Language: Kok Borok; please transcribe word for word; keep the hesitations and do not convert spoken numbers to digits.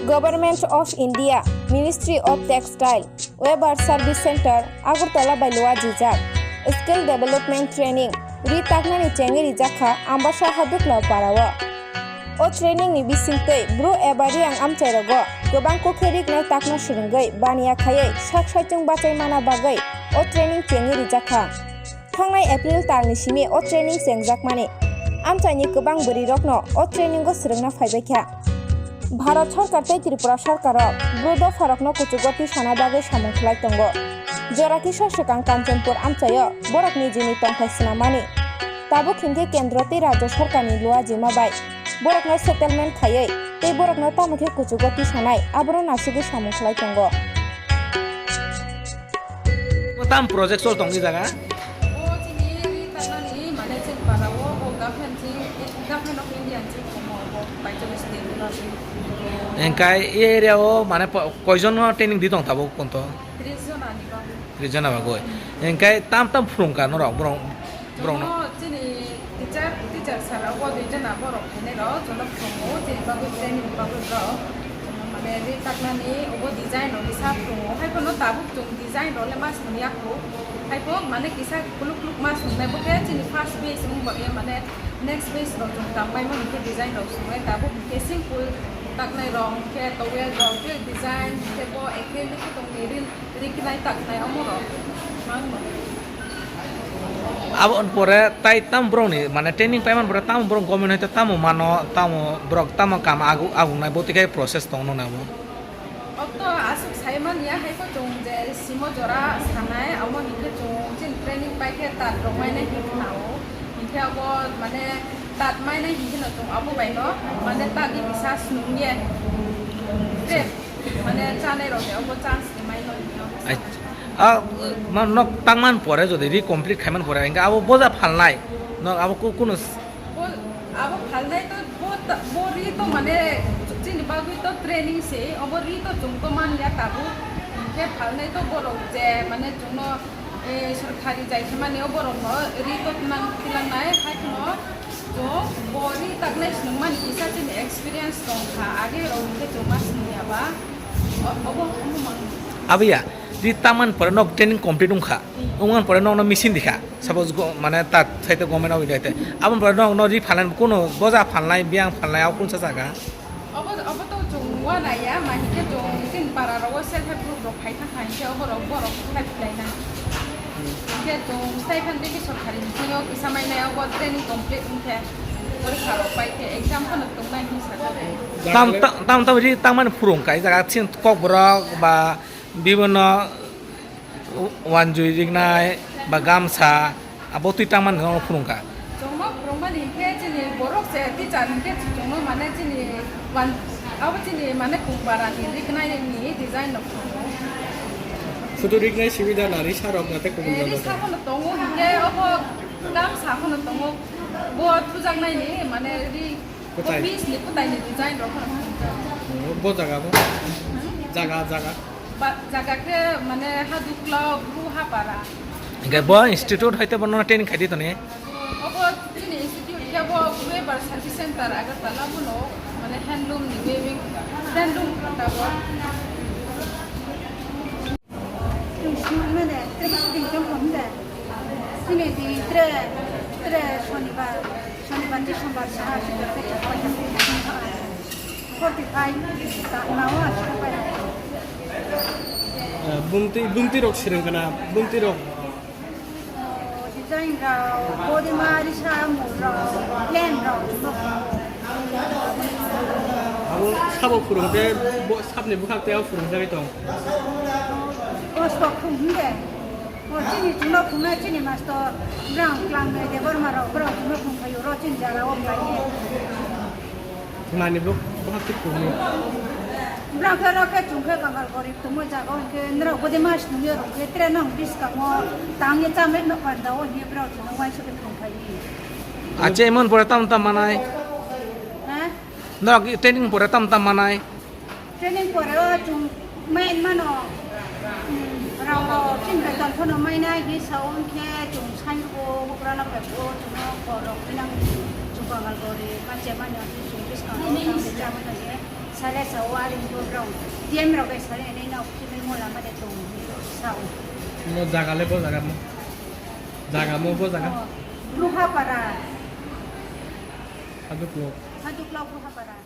Government of India, Ministry of Textile, Weaver Service Centre, Agartala bai lua jijak. Skill Development Training, ri taknani chengwi rijak kha Ambasa Hadukla parao. O training ni bisingtwi bru eba riyang amchairogo kwbang kukhe riknai takna swrwngwi baniya khaiwi sak saichung bachai mana bagwi o training chengwi rijak kha. Thangnai April talni simi o training chengjakmani amchaini kwbang bwrwirokno o training o swrwngna phaibaikha. Bharat Sarkar tei Tripura Sarkar o bru dopharokno kuchugo tisana bagwi samung khlai tongo. Jora kisa swkang Kanchanpur amchaio borok nijini tongthai swnammani. Tabuk hinkhe kendro tei rajyo sarkarni luajima bai borokno settlement khaiwi tei borokno tamo khe kuchugo tisanai abono nasigwi samung khlai tongo. Tam project chol tong ni jaga? O chini ri tanani mane chini para o, o government chini, government of India chini komo o paichallis ni. Engkai e area o mane po-, koijon no training di tong tabuk ponto? Tris jona ni bagwi. Tris jona bagwi. Engkai tam tam phurung ka norok borok, borok no? Chini teacher, teacher sir rok o dui jona borok phainai rok, jono phurungo, chini bagwi training bagwi borok. Mane ri taknani obo design rok ni sa phurungo. Hai phano tabuk chwng design rok le ma swng ya kho. Hai pho mane kisa kuluk kuluk ma swngnai, bo khe chini first batch wng ba ye, mane next batch rok chwng tam bai mani khe design rok swngnai. Tabuk khe simple taknai rok khe towel rok khe design khe bo ekhe likhe tong ni ri. Riknai taknai omo rok. Mang no. Abo pore tai tam borok ni mane training paiman pore tam borok government hai tamo mano tamo borok tamo kam agu agungnai bo tikai process tong nang abo. Okto aswk sai man ya hai ko chwng je simo jora sanai amo hinkhe chwng chin training pai khe tat rok mai nai hinkhe nao hinkhe abo mane tat mai nai hinkhe no chwng abo bai no mane tat ni kisa snung ye. Tre. Mane chanai rok ni obo chance ni mai no ni obo. Ai, ah, ma, nok tangman pore jodi ri complete khaiman pore, engka abo boja phalnai, nok abo ku-, kunu s- Bo, abo phalnai to bo ta-, bo ri to mane chini bagwi to training se, obo ri to chwng to man ya tabuk. Hinkhe phalnai to borok je mane chwngno, eh, sorkari jai khe mani o borok no ri to twnang, twlangnai, hai kheno chwng bo ri taknai swngmani kisa chini experience tong kha, age rok hinkhe chwng ma swngya ba, o-, obo omo mang. Abiya, ri tangmani pore nok training complete wngkha, wngmani pore nokno machine dikha, suppose go-, mane ta thaite government of India te, aboni pore nokno ri phalnai, kuno boja phalnai, biyang phalnai, abo kunsa jaga? Obo, obo to chwng uanai ya, ma hinkhe chwng chini para rogo self help group rok khai thang kha hinkhe obo rok borok khai phlai na. Hinkhe chwng stipend tei sorkari bisingo kisa mai nai obo training complete wngkhe porikha rok pai khe exam phano tongnai hinwi sajak. Tam, tam, tam, tam ri tangmani phurung kha, jaga chini kokborok ba bibhinno wanjui riknai ba gamsa, abo twi tangmani no phurung kha. Chwngno phurungmani hinkhe chini borok se teacher hinkhe chwngno mane chini wan-, abo chini mane kung bara ni riknai ni design no phurungo. Sudu riknai sibida na risa rok na tei kubun rok. Risa no tongo hinkhe obo gamsa no tongo. Bo thujaknai ni mane ri Kwtai. Office ni kwtai ni design rok phano phunukjak. Bo jaga bo? Hmm? Jaga, jaga. Ba, jaga khe mane Hadukla, Bru Hapara. Hingke bo institute hoite bono training khai di toni? Obo chini institute khe bo Weaver Service Center Agartala bono mane handloom ni weaving, handloom kanta bo. Chwng swnamnai de, tre kisa din chwng thum de. Chini di tre, tre Shonibar, Shonibar ni Sombar saha sijak khe chwng paikha. Forty five ta nao aswk paikha. Eh, bumtwi, bumtwi rok swrwng kana, bumtwi rok. Design rok, body ma risa mul rok, plan rok, no. Abo sabo phurung tei bo-, sabni bwkhak tei abo phurung jagwi tong. O sok thung hwn de. O chini chwngno phungnai chini mastor, brang klang de Debbarma rok, brang chwngno phung phaio, ro chini jaga o phaio. Nani bo, bo hati kumi. Bwrang khe ro khe chwng khe kangal gorib tongma jaga o hwnkhe norok bode mas nungya rok khe tre nang biskango tangya chamai no panda o hwnwi bwrang chwngno uaisa khe thangphai. Acha emon pore tam tam manai. Ha? Norok training pore tam tam manai. Training pore o chwng main mano, um, rao rao chini beton phano mainai, hi sao hwnkhe chwng sai rwo, hukra no phai rwo, chwngno borok hinang chwng kangal gori, manche mani hwnkhe chwng bwskango tangwi chamani hwnkhe Sale sao ari bo rong. T M rok bai sale nai nok kini mo lama de tong. Sao. Mo jaga le bo jaga mo. Jaga mo bo jaga. Oh, Bruhapara. Haduklo. Haduklo Bruhapara.